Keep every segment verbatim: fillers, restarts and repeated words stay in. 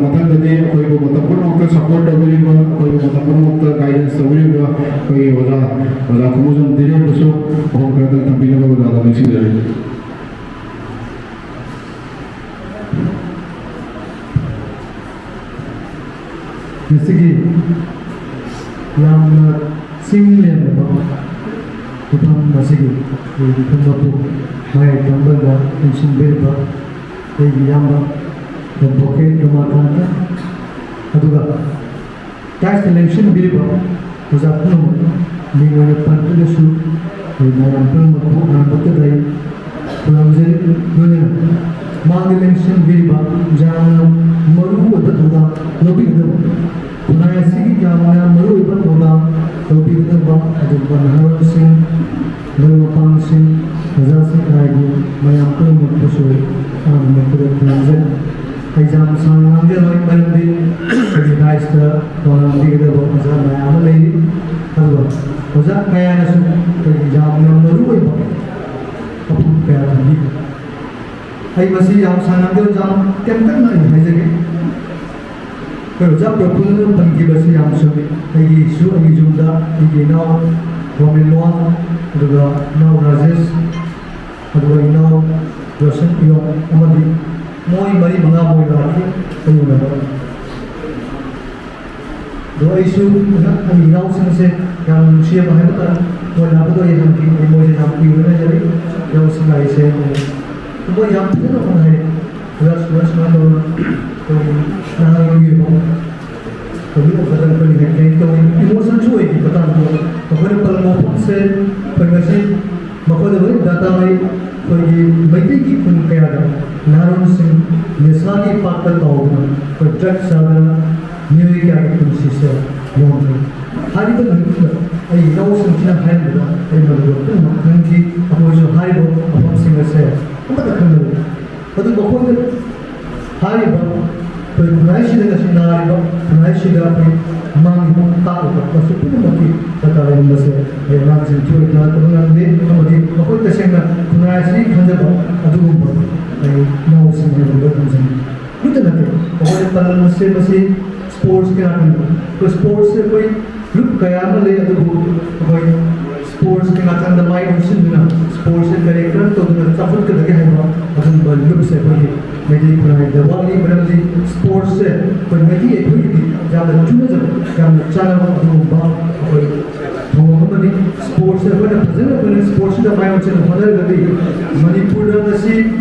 ꯃꯊꯪꯗꯗꯤ ꯑꯩꯈꯣꯏꯕꯨ ꯃꯇꯝ ꯄꯨꯝꯅꯃꯛꯇ ꯁꯄꯣꯔꯠ ꯇꯧꯕꯤꯔꯤꯕ, ꯑꯩꯈꯣꯏꯕꯨ ꯃꯇꯝ ꯄꯨꯝꯅꯃꯛꯇ ꯒꯥꯏꯗꯦꯟꯁ ꯇꯧꯕꯤꯔꯤꯕ ꯑꯩꯈꯣꯏꯒꯤ ꯑꯣꯖꯥ, ꯑꯣꯖꯥ ꯈꯣꯡꯖꯣꯝ ꯙꯤꯔꯦꯟꯕꯨꯁꯨ ꯋꯥꯍꯪ ꯈꯔꯗꯪ ꯊꯝꯕꯤꯅꯕ ꯑꯣꯖꯥꯗ ꯅꯤꯡꯁꯤꯡꯖꯔꯤ꯫ ꯉꯁꯤꯒꯤ ꯌꯥꯝꯅ ꯆꯤꯡ ꯂꯦꯝꯂꯕ ꯃꯐꯝ ꯑꯁꯤꯒꯤ ꯏꯐꯝ ꯃꯄꯨ ꯃꯌꯥꯏ ꯊꯪꯕꯗ ꯂꯦꯡꯁꯤꯟꯕꯤꯔꯤꯕ ꯑꯩꯒꯤ ꯏꯌꯥꯝꯕ ꯑꯦꯗꯚꯣꯀꯦꯠ ꯔꯣꯃꯥꯀꯥꯟꯇ, ꯑꯗꯨꯒ ꯇꯥꯏꯁꯇ ꯂꯦꯡꯁꯤꯟꯕꯤꯔꯤꯕ ꯑꯣꯖꯥ ꯄꯨꯝꯅꯃꯛ ꯃꯤꯡ ꯑꯣꯏꯅ ꯄꯟꯗ꯭ꯔꯒꯁꯨ ꯑꯩ ꯃꯌꯥꯝ ꯄꯨꯝꯅꯃꯛꯄꯨ ꯑꯍꯥꯟꯕꯗ ꯑꯩ ꯈꯨꯔꯨꯝꯖꯔꯤ꯫ ꯂꯣꯏꯅꯅ ꯃꯥꯡꯗ ꯂꯦꯡꯁꯤꯟꯕꯤꯔꯤꯕ ꯌꯥꯝꯅ ꯃꯔꯨ ꯑꯣꯏꯕ ꯊꯧꯗꯥꯡ ꯂꯧꯕꯤꯒꯗꯕ, ꯈꯨꯟꯅꯥꯏ ꯑꯁꯤꯒꯤ ꯌꯥꯝꯅ ꯃꯔꯨ ꯑꯣꯏꯕ ꯊꯧꯗꯥꯡ ꯂꯧꯕꯤꯒꯗꯕ ꯑꯗꯨꯒꯨꯝꯕ ꯅꯍꯥꯔꯣꯜꯁꯤꯡ, ꯃꯔꯨꯞ ꯃꯄꯥꯡꯁꯤꯡ, ꯑꯣꯖꯥꯁꯤꯡ ꯍꯥꯏꯕꯨ ꯃꯌꯥꯝ ꯄꯨꯝꯅꯃꯛꯄꯨꯁꯨ ꯑꯍꯥꯟꯕ ꯃꯛꯇꯗ ꯈꯨꯔꯨꯝꯖꯔꯤ꯫ ꯑꯩ ꯌꯥꯝ ꯁꯥꯡꯅ ꯉꯥꯡꯖꯔꯣꯏ, ꯃꯔꯝꯗꯤ ꯑꯩꯈꯣꯏꯒꯤ ꯗꯥꯏꯁꯇ ꯋꯥ ꯉꯥꯡꯕꯤꯒꯗꯕ ꯑꯣꯖꯥ ꯃꯌꯥꯝ ꯑꯃ ꯂꯩꯔꯤ꯫ ꯑꯗꯨꯒ ꯑꯣꯖꯥ ꯀꯌꯥꯅꯁꯨ ꯑꯩꯈꯣꯏꯒꯤ ꯌꯥꯝꯅ ꯃꯔꯨ ꯑꯣꯏꯕ ꯋꯥꯐꯝ ꯀꯌꯥ ꯊꯝꯕꯤꯈ꯭ꯔꯦ꯫ ꯑꯩ ꯃꯁꯤ ꯌꯥꯝ ꯁꯥꯡꯅ ꯉꯥꯡꯖꯔꯣꯏ, ꯌꯥꯝ ꯇꯦꯟꯇꯛꯅ ꯑꯩ ꯍꯥꯏꯖꯒꯦ꯫ ꯑꯩꯈꯣꯏ ꯑꯣꯖꯥ ꯄ꯭ꯔꯐꯨꯜꯂꯅ ꯄꯟꯈꯤꯕꯁꯤ ꯌꯥꯝ ꯆꯨꯝꯃꯤ꯫ ꯑꯩꯒꯤꯁꯨ ꯑꯩꯒꯤ ꯌꯨꯝꯗ ꯑꯩꯒꯤ ꯏꯅꯥꯎ ꯔꯣꯃꯦꯟ ꯂꯣꯟ, ꯑꯗꯨꯒ ꯏꯅꯥꯎ ꯔꯥꯖꯦꯁ, ꯑꯗꯨꯒ ꯏꯅꯥꯎ ꯔꯣꯁꯟ ꯏꯌꯣꯡ ꯑꯃꯗꯤ ꯃꯣꯏ ꯃꯔꯤ ꯃꯉꯥ ꯃꯣꯏ ꯂꯥꯛꯈꯤ ꯑꯩ ꯎꯅꯕ꯫ ꯑꯗꯣ ꯑꯩꯁꯨ ꯑꯩꯒꯤ ꯏꯅꯥꯎꯁꯤꯡꯁꯦ ꯌꯥꯝ ꯅꯨꯡꯁꯤꯕ ꯍꯥꯏꯕ ꯇꯥꯔꯦ꯫ ꯃꯣꯏ ꯂꯥꯛꯄꯗꯣ ꯑꯩ ꯍꯪꯈꯤ, ꯑꯩ ꯃꯣꯏꯁꯦ ꯌꯥꯝ ꯀꯨꯏꯅ ꯂꯩꯖꯔꯤ ꯏꯅꯥꯎꯁꯤꯡ ꯂꯥꯛꯏꯁꯦ꯫ ꯑꯗꯣ ꯃꯣꯏ ꯌꯥꯝ ꯐꯖꯅ ꯍꯣꯠꯅꯩ꯫ ꯑꯣꯖꯥ ꯁꯨꯃꯥꯏ ꯁꯨꯃꯥꯏꯅ ꯇꯧꯗꯅ ꯑꯩꯈꯣꯏꯒꯤ ꯅꯍꯥꯔꯣꯜꯒꯤ ꯍꯧꯖꯤꯛ ꯑꯣꯖꯥꯗ ꯑꯩꯈꯣꯏꯅ ꯍꯦꯛ ꯀꯩꯅꯣ ꯇꯧꯋꯤ, ꯏꯃꯣꯁꯟꯁꯨ ꯑꯣꯏꯈꯤ ꯃꯇꯥꯡꯗꯣ꯫ ꯑꯩꯈꯣꯏꯅ ꯄꯜꯂꯝꯕ ꯋꯥꯐꯝꯁꯦ ꯑꯩꯈꯣꯏ ꯉꯁꯤ ꯃꯈꯣꯏꯗ ꯂꯣꯏ ꯗꯥꯇꯥ ꯂꯩ꯫ ꯑꯩꯈꯣꯏꯒꯤ ꯃꯩꯇꯩꯒꯤ ꯈꯨꯟ ꯀꯌꯥꯗ ꯅꯍꯥꯔꯣꯜꯁꯤꯡ ꯅꯤꯁꯥꯒꯤ ꯄꯥꯛꯇ ꯇꯥꯎꯗꯨꯅ ꯑꯩꯈꯣꯏ ꯗ꯭ꯔꯒ ꯆꯥꯗꯅ ꯃꯤꯑꯣꯏ ꯀꯌꯥꯒꯤ ꯄꯨꯟꯁꯤꯁꯦ ꯌꯣꯟꯈ꯭ꯔꯦ꯫ ꯍꯥꯏꯔꯤꯕ ꯅꯨꯃꯤꯠꯇꯨꯗ ꯑꯩ ꯏꯅꯥꯎꯁꯤꯡꯁꯤꯅ ꯍꯥꯏꯔꯝꯕꯗ ꯑꯩ ꯃꯗꯨꯗ ꯄꯨꯝꯅꯃꯛ ꯈꯪꯈꯤ꯫ ꯑꯩꯈꯣꯏꯁꯨ ꯍꯥꯏꯔꯤꯕ ꯋꯥꯐꯝꯁꯤꯡ ꯑꯁꯦ ꯑꯃꯠꯇ ꯈꯪꯅꯕ ꯑꯗꯨ ꯃꯈꯣꯏꯗ ꯍꯥꯏꯔꯤꯕ ꯑꯩꯈꯣꯏ ꯈꯨꯟꯅꯥꯏꯁꯤꯗ ꯉꯁꯤ ꯅꯥꯔꯤꯕ ꯈꯨꯟꯅꯥꯏꯁꯤꯗ ꯑꯩꯈꯣꯏ ꯃꯥꯡꯂꯤꯕ ꯇꯥꯛꯂꯤꯕ ꯃꯁꯤ ꯄꯨꯝꯅꯃꯛꯀꯤ ꯗꯔꯀꯥꯔ ꯂꯩꯔꯝꯕꯁꯦ ꯑꯩ ꯑꯉꯥꯡꯁꯤꯡ ꯊꯣꯏꯅ ꯇꯥꯔꯛꯄ ꯉꯝꯗꯦ꯫ ꯑꯃꯗꯤ ꯃꯈꯣꯏ ꯇꯁꯦꯡꯅ ꯈꯨꯟꯅꯥꯏ ꯑꯁꯤꯒꯤ ꯈꯟꯖꯕ ꯑꯗꯨꯒꯨꯝꯕ ꯑꯩ ꯏꯅꯥꯎꯁꯤꯡ ꯍꯥꯏꯕꯗꯨꯗ ꯊꯝꯖꯅꯤꯡꯏ꯫ ꯈꯛꯇ ꯅꯠꯇꯦ, ꯑꯩꯈꯣꯏꯅ ꯄꯥꯟꯗꯝ ꯑꯁꯦ ꯃꯁꯤ ꯁ꯭ꯄꯣꯔꯠꯁꯀꯤ ꯉꯥꯛꯇꯅꯤ꯫ ꯑꯩꯈꯣꯏ ꯁ꯭ꯄꯣꯔꯠꯁꯁꯦ ꯑꯩꯈꯣꯏ ꯂꯨꯞ ꯀꯌꯥ ꯑꯃ ꯂꯩ, ꯑꯗꯨꯕꯨ ꯑꯩꯈꯣꯏ ꯁ꯭ꯄꯣꯔꯠꯁꯀꯤ ꯉꯥꯛꯇꯪꯗ ꯃꯥꯏ ꯑꯣꯟꯁꯤꯟꯗꯨꯅ ꯁ꯭ꯄꯣꯔꯠꯁꯁꯦ ꯀꯔꯤ ꯀꯔꯝ ꯇꯧꯗꯨꯅ ꯆꯥꯎꯈꯠꯀꯗꯒꯦ ꯍꯥꯏꯕ ꯑꯗꯨꯒꯨꯝꯕ ꯂꯨꯞꯁꯦ ꯑꯩꯈꯣꯏꯒꯤ ꯃꯩꯇꯩ ꯈꯨꯟꯅꯥꯏꯗ ꯋꯥꯠꯂꯤ꯫ ꯃꯔꯝꯗꯤ ꯁ꯭ꯄꯣꯔꯠꯁꯁꯦ ꯑꯩꯈꯣꯏ ꯃꯩꯇꯩ ꯑꯩꯈꯣꯏꯒꯤꯗꯤ ꯌꯥꯝꯅ ꯆꯨꯅꯖꯕ, ꯌꯥꯝꯅ ꯆꯥꯅꯕ ꯑꯗꯨꯒꯨꯝꯕ ꯑꯩꯈꯣꯏ ꯊꯧꯑꯣꯡ ꯑꯃꯅꯤ꯫ ꯁ꯭ꯄꯣꯔꯠꯁꯁꯦ ꯑꯩꯈꯣꯏꯅ ꯐꯖꯅ ꯑꯩꯈꯣꯏꯅ ꯁ꯭ꯄꯣꯔꯠꯁꯁꯤꯗ ꯃꯥꯏ ꯑꯣꯟꯁꯤꯟꯅ ꯍꯣꯠꯅꯔꯒꯗꯤ ꯃꯅꯤꯄꯨꯔꯗ ꯉꯁꯤ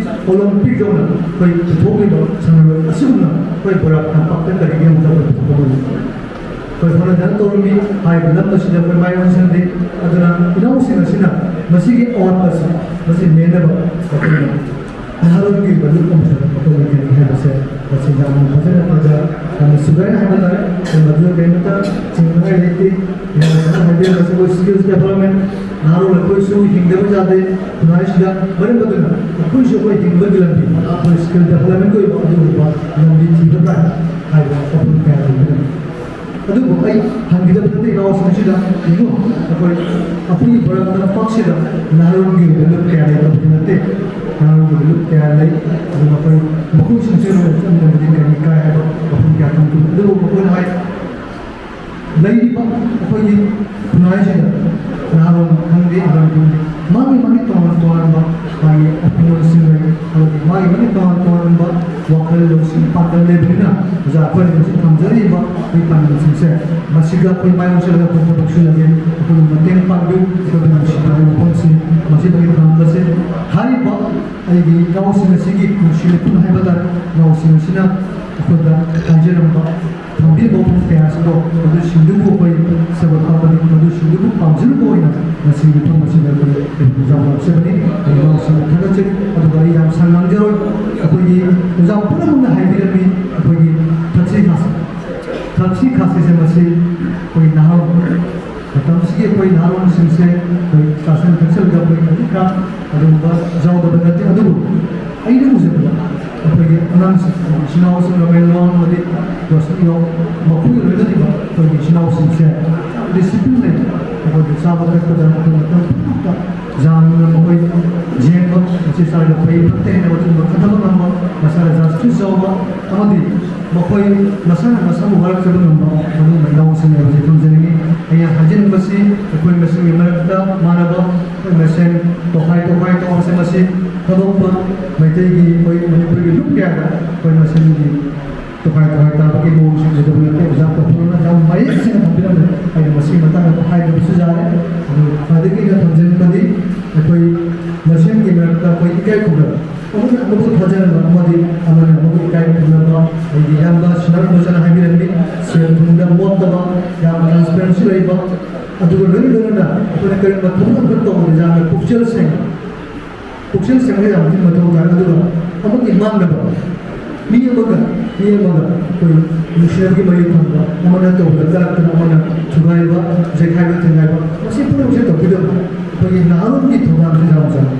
ꯑꯣꯂꯤꯝꯄꯤꯛ ꯌꯧꯅ ꯑꯩꯈꯣꯏ ꯄꯨꯊꯣꯛꯂꯤꯕ ꯁꯥꯟꯅꯔꯣꯏ ꯑꯁꯤꯒꯨꯝꯅ ꯑꯩꯈꯣꯏ ꯕꯣꯔꯥ ꯀꯝꯄꯥꯛꯇ ꯀꯔꯤꯒꯤ ꯑꯃꯨꯛꯇ ꯑꯩꯈꯣꯏ ꯄꯨꯊꯣꯛꯀꯗꯧꯔꯤ? ꯑꯩꯈꯣꯏ ꯍꯣꯠꯅꯖꯅ ꯇꯧꯔꯝꯃꯤ꯫ ꯍꯥꯏꯔꯤꯕ ꯂꯝ ꯑꯁꯤꯗ ꯑꯩꯈꯣꯏ ꯃꯥꯏ ꯑꯣꯟꯁꯤꯟꯗꯦ꯫ ꯑꯗꯨꯅ ꯏꯅꯥꯎꯁꯤꯡ ꯑꯁꯤꯅ ꯃꯁꯤꯒꯤ ꯑꯋꯥꯠꯄ ꯑꯁꯤ ꯃꯁꯤ ꯃꯦꯟꯅꯕ ꯑꯩꯈꯣꯏꯅ ꯅꯍꯥꯔꯣꯜꯒꯤ ꯑꯣꯏꯕ ꯂꯨꯞ ꯑꯃꯁꯨ ꯑꯩꯈꯣꯏ ꯂꯩꯒꯅꯤ ꯍꯥꯏꯕꯁꯦ ꯃꯁꯤ ꯌꯥꯝꯅ ꯐꯖꯅ ꯐꯖ ꯌꯥꯝꯅ ꯁꯨꯒꯥꯏꯅ ꯍꯥꯏꯕ ꯇꯥꯔꯦ꯫ ꯑꯩꯈꯣꯏ ꯃꯗꯨꯗ ꯀꯔꯤꯃꯇ ꯆꯤꯡꯅꯉꯥꯏ ꯂꯩꯇꯦ꯫ ꯌꯥꯝꯅ ꯍꯥꯏꯕꯤꯔꯝꯕꯁꯦ ꯑꯩꯈꯣꯏ ꯁ꯭ꯀꯤꯜꯁ ꯗꯦꯕꯂꯞꯃꯦꯟ, ꯅꯍꯥꯔꯣꯜ ꯑꯩꯈꯣꯏꯁꯨ ꯍꯤꯡꯗꯕ ꯌꯥꯗꯦ ꯈꯨꯟꯅꯥꯏꯁꯤꯗ꯫ ꯃꯔꯝ ꯑꯗꯨꯅ ꯑꯩꯈꯣꯏꯁꯨ ꯑꯩꯈꯣꯏ ꯍꯤꯡꯕꯒꯤ ꯂꯝꯕꯤ ꯑꯩꯈꯣꯏ ꯁ꯭ꯀꯤꯜ ꯗꯦꯕꯂꯞꯃꯦꯟꯒꯤ ꯑꯣꯏꯕ ꯑꯗꯨꯒꯨꯝꯕ ꯂꯝꯕꯤ ꯊꯤꯕ ꯇꯥꯏ ꯍꯥꯏꯕ ꯋꯥꯐꯝ ꯀꯌꯥ ꯂꯩꯕꯅꯤ꯫ ꯑꯗꯨꯕꯨ ꯑꯩ ꯍꯪꯈꯤꯗꯕ ꯅꯠꯇꯦ ꯏꯅꯥꯎꯁꯤꯡꯁꯤꯗ, ꯌꯦꯡꯉꯨ, ꯑꯩꯈꯣꯏ ꯑꯩꯈꯣꯏꯒꯤ ꯕꯣꯔꯥ ꯂꯝꯄꯥꯛꯁꯤꯗ ꯅꯍꯥꯔꯣꯜꯒꯤ ꯑꯣꯏꯕ ꯂꯨꯞ ꯀꯌꯥ ꯂꯩꯇꯕꯗꯤ ꯅꯠꯇꯦ꯫ ꯅꯍꯥꯔꯣꯜꯒꯤ ꯑꯣꯏꯕ ꯂꯨꯞ ꯀꯌꯥ ꯂꯩ꯫ ꯑꯗꯨꯅ ꯑꯩꯈꯣꯏ ꯃꯈꯣꯏꯁꯤꯡꯁꯦ ꯂꯣꯏꯅ ꯆꯠꯃꯤꯟꯅꯕꯗꯤ ꯀꯔꯤ ꯀꯥꯏ ꯍꯥꯏꯕ ꯋꯥꯐꯝ ꯀꯌꯥ ꯊꯝꯈꯤ꯫ ꯑꯗꯨꯕꯨ ꯃꯈꯣꯏꯅ ꯍꯥꯏ, ꯂꯩꯔꯤꯕ ꯑꯩꯈꯣꯏꯒꯤ ꯈꯨꯟꯅꯥꯏꯁꯤꯗ ꯅꯍꯥꯔꯣꯜ ꯈꯪꯗꯦ, ꯑꯍꯜ ꯈꯪꯗꯦ, ꯃꯥꯒꯤ ꯃꯥꯒꯤ ꯇꯣꯉꯥꯟ ꯇꯣꯉꯥꯟꯕ ꯃꯥꯒꯤ ꯑꯣꯄꯤꯅꯤꯌꯟꯁꯤꯡ ꯂꯩ, ꯑꯃꯗꯤ ꯃꯥꯒꯤ ꯃꯥꯒꯤ ꯇꯣꯉꯥꯟ ꯇꯣꯉꯥꯟꯕ ꯋꯥꯈꯜ ꯂꯧꯁꯤꯡ ꯄꯥꯡꯒꯜ ꯂꯩꯕꯅꯤꯅ, ꯑꯣꯖꯥ ꯑꯩꯈꯣꯏꯅ ꯉꯁꯤ ꯊꯝꯖꯔꯤꯕ ꯑꯩꯈꯣꯏ ꯄꯥꯟꯗꯝꯁꯤꯡꯁꯦ ꯃꯁꯤꯗ ꯑꯩꯈꯣꯏ ꯃꯥꯏ ꯑꯣꯟꯁꯤꯜꯂꯒ ꯑꯩꯈꯣꯏ ꯊꯕꯛ ꯁꯨꯖꯒꯦ꯫ ꯑꯩꯈꯣꯏꯕꯨ ꯃꯇꯦꯡ ꯄꯥꯡꯕꯤꯌꯨ꯫ ꯑꯩꯈꯣꯏꯕꯨ ꯅꯨꯡꯁꯤꯕꯤꯌꯨ ꯍꯥꯏꯕ ꯋꯥꯐꯝꯁꯤ ꯃꯁꯤꯗ ꯑꯩ ꯊꯝꯕꯁꯦ꯫ ꯍꯥꯏꯔꯤꯕ ꯑꯩꯒꯤ ꯏꯅꯥꯎꯁꯤꯡ ꯑꯁꯤꯒꯤ ꯅꯨꯡꯁꯤ ꯂꯩꯄꯨꯡ ꯍꯥꯏꯕ ꯇꯥꯔꯦ, ꯏꯅꯥꯎꯁꯤꯡ ꯑꯁꯤꯅ ꯑꯩꯈꯣꯏꯗ ꯍꯥꯏꯖꯔꯝꯕ ꯊꯝꯕꯤꯔꯤꯕ ꯋꯥꯐꯝ ꯀꯌꯥꯁꯤꯡꯗꯣ, ꯃꯗꯨꯁꯤꯡꯗꯨꯕꯨ ꯑꯩꯈꯣꯏ ꯁꯧꯒꯠꯄ ꯑꯃꯗꯤ ꯃꯗꯨꯁꯤꯡꯗꯨꯕꯨ ꯄꯥꯝꯖꯔꯨꯕ ꯑꯣꯏꯅ ꯉꯁꯤ ꯃꯐꯝ ꯑꯁꯤꯗ ꯑꯩꯈꯣꯏ ꯌꯥꯝ ꯂꯥꯛꯆꯕꯅꯤ꯫ ꯑꯩ ꯏꯅꯥꯎꯁꯤꯡꯕꯨ ꯊꯥꯒꯠꯆꯔꯤ꯫ ꯑꯗꯨꯒ ꯑꯩ ꯌꯥꯝ ꯁꯥꯡꯅ ꯉꯥꯡꯖꯔꯣꯏ꯫ ꯑꯩꯈꯣꯏꯒꯤ ꯑꯣꯖꯥ ꯄꯨꯝꯅꯃꯛꯅ ꯍꯥꯏꯕꯤꯔꯝꯃꯤ, ꯑꯩꯈꯣꯏꯒꯤ ꯊꯛꯁꯤ ꯈꯥꯁꯤ, ꯊꯛꯁꯤ ꯈꯥꯁꯤꯁꯦ ꯃꯁꯤ ꯑꯩꯈꯣꯏ ꯅꯍꯥꯔꯣꯜ ꯃꯇꯝꯁꯤꯒꯤ ꯑꯩꯈꯣꯏ ꯅꯍꯥꯔꯣꯜꯁꯤꯡꯁꯦ ꯑꯩꯈꯣꯏ ꯆꯥꯁꯤꯟ ꯊꯛꯆꯤꯜꯂꯒ ꯑꯩꯈꯣꯏ ꯍꯧꯖꯤꯛꯀꯥꯟ ꯑꯗꯨꯒꯨꯝꯕ ꯌꯥꯎꯗꯕ ꯅꯠꯇꯦ꯫ ꯑꯗꯨꯕꯨ ꯑꯩꯅ ꯎꯖꯕꯗ ꯑꯩꯈꯣꯏꯒꯤ ꯑꯉꯥꯡꯁꯤꯡ, ꯑꯩꯈꯣꯏꯒꯤ ꯏꯆꯤꯟ ꯏꯅꯥꯎꯁꯤꯡ, ꯔꯣꯃꯦꯟ ꯂꯣꯟ ꯑꯃꯗꯤ ꯔꯣꯁꯅꯤ ꯂꯣꯟ, ꯃꯈꯣꯏꯒ ꯂꯣꯏꯅꯔꯤꯕ ꯑꯩꯈꯣꯏꯒꯤ ꯏꯆꯤꯟ ꯏꯅꯥꯎꯁꯤꯡꯁꯦ ꯗꯤꯁꯤꯄ꯭ꯂꯤꯟ ꯂꯩꯕ, ꯑꯩꯈꯣꯏꯒꯤ ꯆꯥꯕ ꯊꯛꯄꯗ ꯑꯩꯈꯣꯏ ꯃꯇꯝ ꯄꯨꯝꯅꯃꯛꯇ ꯌꯥꯝꯅ ꯃꯈꯣꯏ ꯌꯦꯡꯕ, ꯃꯁꯤ ꯆꯥꯔꯒ ꯐꯩ ꯐꯠꯇꯦ ꯍꯥꯏꯅ ꯑꯗꯨꯒꯨꯝꯕ ꯈꯟꯊꯕ ꯉꯝꯕ, ꯃꯁꯥꯅ ꯖꯁꯇꯤꯁ ꯌꯥꯎꯕ ꯑꯃꯗꯤ ꯃꯈꯣꯏ ꯃꯁꯥꯅ ꯃꯁꯥꯕꯨ ꯋꯥꯔꯛꯆꯕ ꯉꯝꯕ ꯃꯗꯨꯒꯨꯝꯕ ꯏꯅꯥꯎꯁꯤꯡ ꯍꯥꯏꯕꯁꯤ ꯊꯝꯖꯅꯤꯡꯏ꯫ ꯑꯩꯅ ꯍꯥꯏꯖꯅꯤꯡꯕꯁꯤ ꯑꯩꯈꯣꯏ ꯃꯁꯦꯜꯒꯤ ꯃꯔꯛꯇ ꯃꯥꯟꯅꯕ, ꯑꯩꯈꯣꯏ ꯃꯁꯦꯜ ꯇꯣꯈꯥꯏ ꯇꯣꯈꯥꯏ ꯇꯧꯕꯁꯦ ꯃꯁꯤ ꯊꯥꯗꯣꯛꯄ, ꯃꯩꯇꯩꯒꯤ, ꯑꯩꯈꯣꯏ ꯃꯅꯤꯄꯨꯔꯒꯤ ꯂꯨꯞ ꯀꯌꯥꯗ ꯑꯩꯈꯣꯏ ꯃꯁꯦꯜꯒꯤ ꯇꯣꯈꯥꯏ ꯇꯣꯈꯥꯏ ꯇꯥꯕꯒꯤ ꯃꯑꯣꯡꯁꯤ ꯎꯗꯕ ꯅꯠꯇꯦ꯫ ꯑꯣꯖꯥ ꯄ꯭ꯔꯐꯨꯜꯂꯅ ꯌꯥꯝ ꯃꯌꯦꯛ ꯁꯦꯡꯅ ꯊꯝꯕꯤꯔꯝꯃꯦ꯫ ꯑꯩꯅ ꯃꯁꯤꯒꯤ ꯃꯇꯥꯡꯗ ꯍꯥꯏꯗꯕꯁꯨ ꯌꯥꯔꯦ꯫ ꯑꯗꯨ ꯈ꯭ꯋꯥꯏꯗꯒꯤ ꯑꯩꯅ ꯊꯝꯖꯅꯤꯡꯕꯗꯤ ꯑꯩꯈꯣꯏ ꯃꯁꯦꯜꯒꯤ ꯃꯔꯛꯇ ꯑꯩꯈꯣꯏ ꯏꯀꯥꯏ ꯈꯨꯝꯅꯕ, ꯑꯃꯅ ꯑꯃꯕꯨ ꯊꯥꯖꯅꯕ ꯑꯃꯗꯤ ꯑꯃꯅ ꯑꯃꯕꯨ ꯏꯀꯥꯏ ꯈꯨꯝꯅꯕ, ꯑꯩꯒꯤ ꯏꯌꯥꯝꯕ ꯁꯤꯅꯥꯔ ꯃꯆꯥꯅ ꯍꯥꯏꯕꯤꯔꯝꯃꯤ, ꯁꯦꯜ ꯊꯨꯝꯗ ꯃꯣꯠꯇꯕ, ꯌꯥꯝ ꯇ꯭ꯔꯥꯟꯁꯄꯦꯔꯦꯟꯁꯤ ꯂꯩꯕ, ꯑꯗꯨꯒ ꯂꯣꯏꯅ ꯂꯣꯏꯅꯅ ꯑꯩꯈꯣꯏꯅ ꯀꯔꯤꯒꯨꯝꯕ ꯊꯕꯛ ꯑꯃꯈꯛ ꯇꯧꯕꯗ ꯌꯥꯝꯅ ꯄꯨꯛꯆꯦꯜ ꯁꯦꯡꯕ, ꯄꯨꯛꯆꯦꯜ ꯁꯦꯡꯕ ꯌꯥꯝ ꯊꯤꯅ ꯃꯊꯧ ꯇꯥꯏ꯫ ꯑꯗꯨꯒ ꯑꯃꯒꯤ ꯃꯥꯡꯗꯕ, ꯃꯤ ꯑꯃꯒ ꯃꯤ ꯑꯃꯒ ꯑꯩꯈꯣꯏ ꯅꯨꯡꯁꯤꯅꯕꯒꯤ ꯃꯔꯤ ꯊꯝꯕ, ꯑꯃꯅ ꯇꯧꯕꯗ ꯀꯂꯛꯇꯅ ꯑꯃꯅ ꯊꯨꯒꯥꯏꯕ, ꯆꯩꯈꯥꯏꯕ ꯊꯤꯡꯒꯥꯏꯕ, ꯃꯁꯤ ꯄꯨꯝꯅꯃꯛꯁꯦ ꯇꯧꯕꯤꯗꯕ ꯑꯩꯈꯣꯏꯒꯤ ꯅꯍꯥꯔꯣꯜꯒꯤ ꯊꯧꯗꯥꯡꯁꯦ ꯌꯥꯝ ꯆꯪꯉꯤ꯫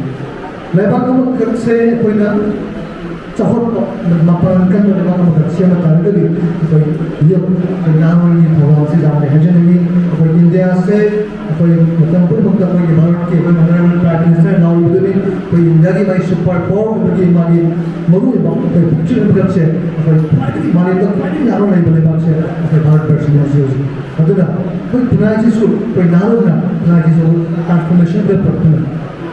ꯂꯩꯕꯥꯛ ꯑꯃꯈꯛꯁꯦ ꯑꯩꯈꯣꯏꯅ ꯆꯥꯎꯈꯠꯄ, ꯃꯄꯥꯡꯒꯜ ꯀꯟꯕ ꯂꯩꯕꯥꯛ ꯑꯃꯈꯛ ꯁꯦꯝꯕ ꯇꯥꯔꯒꯗꯤ ꯑꯩꯈꯣꯏ ꯌꯨꯠ, ꯑꯩꯈꯣꯏ ꯅꯍꯥꯔꯣꯜꯒꯤ ꯊꯧꯗꯥꯡꯁꯦ ꯌꯥꯝꯅ ꯍꯥꯏꯖꯅꯤꯡꯉꯤ꯫ ꯑꯩꯈꯣꯏ ꯏꯟꯗꯤꯌꯥꯁꯦ ꯑꯩꯈꯣꯏ ꯃꯇꯝ ꯄꯨꯝꯅꯃꯛꯇ ꯑꯩꯈꯣꯏꯒꯤ ꯚꯥꯔꯠꯀꯤ ꯑꯩꯈꯣꯏ ꯑꯣꯅꯔꯦꯕꯜ ꯄ꯭ꯔꯥꯏꯝ ꯃꯤꯅꯤꯁꯇꯔ ꯂꯥꯎꯔꯤꯕꯗꯨꯅꯤ, ꯑꯩꯈꯣꯏ ꯏꯟꯗꯤꯌꯥꯒꯤ ꯃꯥꯒꯤ ꯁꯨꯄꯔ ꯄꯥꯋꯔ ꯑꯣꯏꯕꯒꯤ ꯃꯥꯒꯤ ꯃꯔꯨꯑꯣꯏꯕ ꯑꯩꯈꯣꯏ ꯄꯨꯛꯆꯦꯜ ꯃꯔꯛꯁꯦ ꯑꯩꯈꯣꯏ ꯈ꯭ꯋꯥꯏꯗꯒꯤ ꯃꯥꯂꯦꯝꯗ ꯈ꯭ꯋꯥꯏꯗꯒꯤ ꯅꯍꯥꯔꯣꯜ ꯂꯩꯕ ꯂꯩꯕꯥꯛꯁꯦ ꯑꯩꯈꯣꯏ ꯚꯥꯔꯠ ꯕꯔꯁꯅꯤ ꯍꯧꯖꯤꯛ ꯍꯧꯖꯤꯛ꯫ ꯑꯗꯨꯅ ꯑꯩꯈꯣꯏ ꯈꯨꯟꯅꯥꯏꯁꯤꯁꯨ, ꯑꯩꯈꯣꯏ ꯅꯍꯥꯔꯣꯜꯅ ꯈꯨꯟꯅꯥꯏꯁꯤꯁꯨ ꯇ꯭ꯔꯥꯟꯁꯐꯣꯔꯃꯦꯁꯟ ꯄꯨꯔꯛꯄꯅ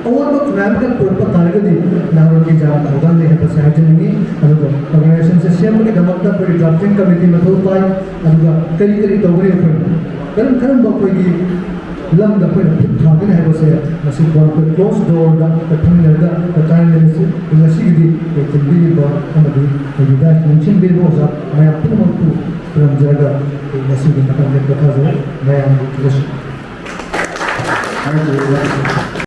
ꯑꯋꯥꯠꯄ ꯈꯨꯟꯅꯥꯏ ꯑꯃꯈꯛ ꯄꯨꯔꯛꯄ ꯇꯥꯔꯒꯗꯤ ꯅꯍꯥꯔꯣꯜꯒꯤ ꯌꯥꯝ ꯊꯧꯗꯥꯡ ꯂꯩ ꯍꯥꯏꯕꯁꯦ ꯍꯥꯏꯖꯅꯤꯡꯉꯤ꯫ ꯑꯗꯨꯒ ꯑꯣꯔꯒꯅꯥꯏꯖꯦꯁꯟꯁꯦ ꯁꯦꯝꯕꯒꯤꯗꯃꯛꯇ ꯑꯩꯈꯣꯏꯒꯤ ꯗ꯭ꯔꯥꯐꯇꯤꯡ ꯀꯃꯤꯇꯤ ꯃꯊꯧ ꯇꯥꯏ꯫ ꯑꯗꯨꯒ ꯀꯔꯤ ꯀꯔꯤ ꯇꯧꯒꯅꯤ, ꯑꯩꯈꯣꯏꯅ ꯀꯔꯝ ꯀꯔꯝꯕ ꯑꯩꯈꯣꯏꯒꯤ ꯂꯝꯗ ꯑꯩꯈꯣꯏꯅ ꯈꯨꯠ ꯊꯥꯒꯅꯤ ꯍꯥꯏꯕꯁꯦ ꯃꯁꯤ ꯀꯣꯟꯅ ꯑꯩꯈꯣꯏ ꯀ꯭ꯂꯣꯖ ꯗꯣꯔꯗ ꯑꯩꯈꯣꯏ ꯐꯝꯃꯤꯟꯅꯔꯒ ꯑꯩꯈꯣꯏ ꯇꯥꯟꯅꯃꯤꯟꯅꯁꯤ꯫ ꯉꯁꯤꯒꯤꯗꯤ ꯑꯩꯈꯣꯏ ꯊꯤꯟꯕꯤꯔꯤꯕ ꯑꯃꯗꯤ ꯑꯩꯈꯣꯏꯒꯤ ꯗꯥꯏꯠ ꯂꯦꯡꯁꯤꯟꯕꯤꯔꯤꯕ ꯑꯣꯖꯥ ꯃꯌꯥꯝ ꯄꯨꯝꯅꯃꯛꯄꯨ ꯈꯨꯔꯨꯝꯖꯔꯒ ꯑꯩꯈꯣꯏ ꯉꯁꯤꯒꯤ ꯃꯇꯝꯗ ꯄꯣꯊꯥꯖꯔꯦ꯫ ꯃꯌꯥꯝꯒꯤ ꯊꯥꯒꯠꯆꯔꯤ꯫